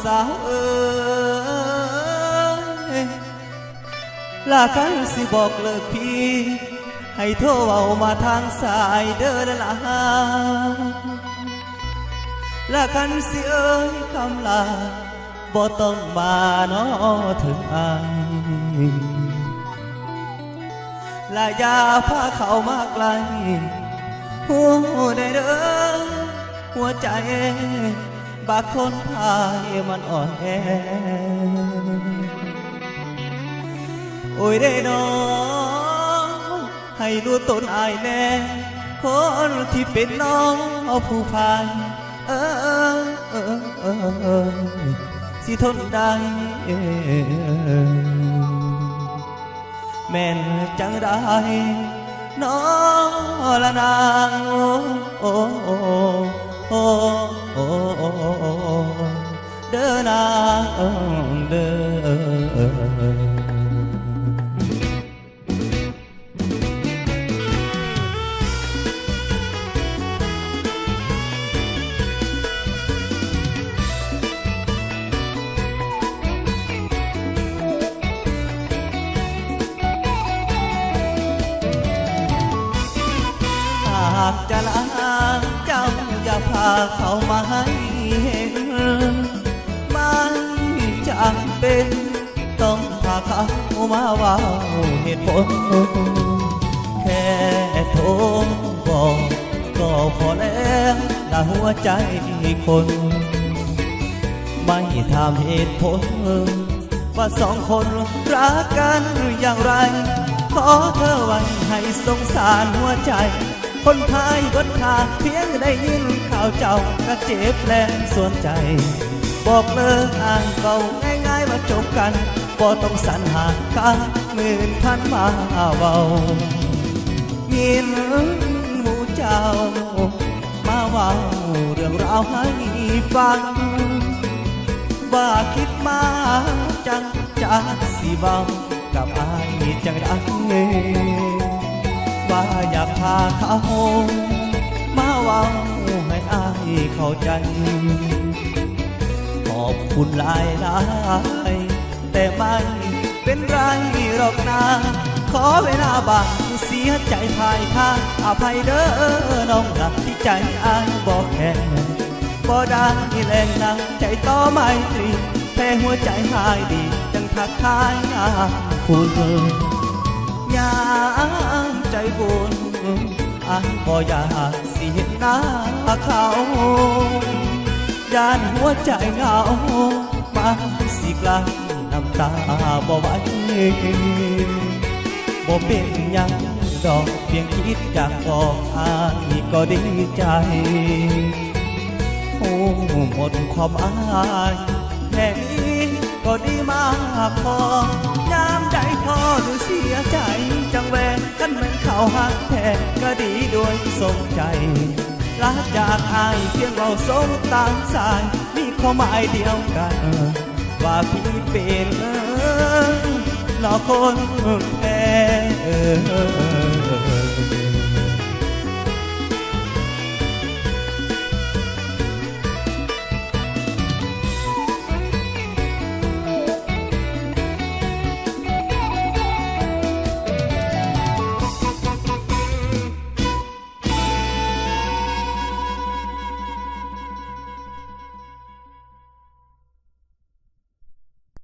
ສາວເອີຍ ລະຄັນຊິບອກເລີກພີ່ ໃຫ້ໂທເວົ້າມາທາງສາຍເດີລະລາ ລະຄັນຊິເອີຍຄຳລາ ບໍ່ຕ້ອງມາເນາະເຖິງອ້າຍ ລະຢ່າພາເຂົ້າມາໃກ້ ຮູ້ໄດ້ເດີຫົວໃຈ ບາງຄົນພາຍມັນອ່ອນແອ ໂອ້ຍເດ້ເນາະ ໃຫ້ຮູ້ຕົນອ້າຍແດ່ ຄົນທີ່ເປັນນ້ອງຜູ້ພາຍ ເອີ ເອີ ເອີ ເອີ ຊິທົນໄດ້ ແມ່ນຈັ່ງໃດນໍລະນາງ ໂອ້ ໂອ້ ໂອ້ ເດີນາງເດີ. ຫາກຈະລາເຈົ້າຢ່າພາເຂົ້າມາໃຫ້ເຫັນ ມັນຈຳເປັນ ຕ້ອງພາເຂົາມາເວົ້າເຫດຜົນ ແຄ່ໂທບອກກໍພໍແລ້ວລະຫົວໃຈຄົນ ໄມ່ຖາມເຫດຜົນ ວ່າສອງຄົນຮັກກັນຢ່າງໃດ ຂໍເທໄວ້ໃຫ້ສົງສານຫົວໃຈ ຄົນພາຍເບິດທ່າ ພຽງໄດ້ຍິນຂ່າວເຈົ້າກະເຈັບແລງສ່ວນໃຈ ບອກເລີກອ້າຍເວົ້າງ່າຍໆວ່າຈົບກັນ ບໍ່ຕ້ອງສັນຫາຄຳໝື່ນພັນມາເວົ້າ ຍິນໝູ່ເຈົ້າມາເວົ້າເລື່ອງລາວໃຫ້ຟັງ ວ່າຄິດມາຈັ່ງ ຈັກຊິເວົ້າກັບອ້າຍຈັ່ງໃດ ວ່າຢາກພາເຂົາມາເວົ້າໃຫ້ອ້າຍເຂົ້າໃຈ ຂອບຄຸນຫຼາຍໆ ແຕ່ໄມ່ເປັນໄລດອກນາ ຂໍເວລາບາງ ເສຍໃຈພາຍທາງ ອະໄພເດີນ້ອງລັກ ທີ່ໃຈອ້າຍບໍ່ແຂງ ບໍ່ໄດ້ແລງນຳໃຈຕໍ່ໄມຕຣີ ແຜ່ຫົວໃຈຫາຍດີ ຈັ່ງທັກທາຍນາງຄຸນ ຍາມໃຈບຸນ ອ້າຍບໍ່ຢາກຊິເຫັນໜ້າເຂົາ ຢ້ານຫົວໃຈເຫງົາ ມັນຊິກລັ້ນນ້ຳຕາບໍ່ໄຫວ ບໍ່ເປັນຫຍັງດອກ ພຽງຄິດຢາກບອກອ້າຍກໍດີໃຈ ຮູ້ໝົດຄວາມອ້າຍ ແຄ່ນີ້ກໍດີມາກພໍ ຍາມໃດທໍຫຼືເສຍໃຈ ຈັ່ງແວ່ ຄັນແມ່ນເຂົາຮັກແທ້ ກະດີດ້ວຍສົມໃຈ ລາຈາກອ້າຍພຽງເວົ້າສົ່ງຕາມສາຍ ມີຄວາມໝາຍດຽວກັນ ວ່າພີ່ເປັນ ເອີ ລະຄົນແທ້ ເອີ.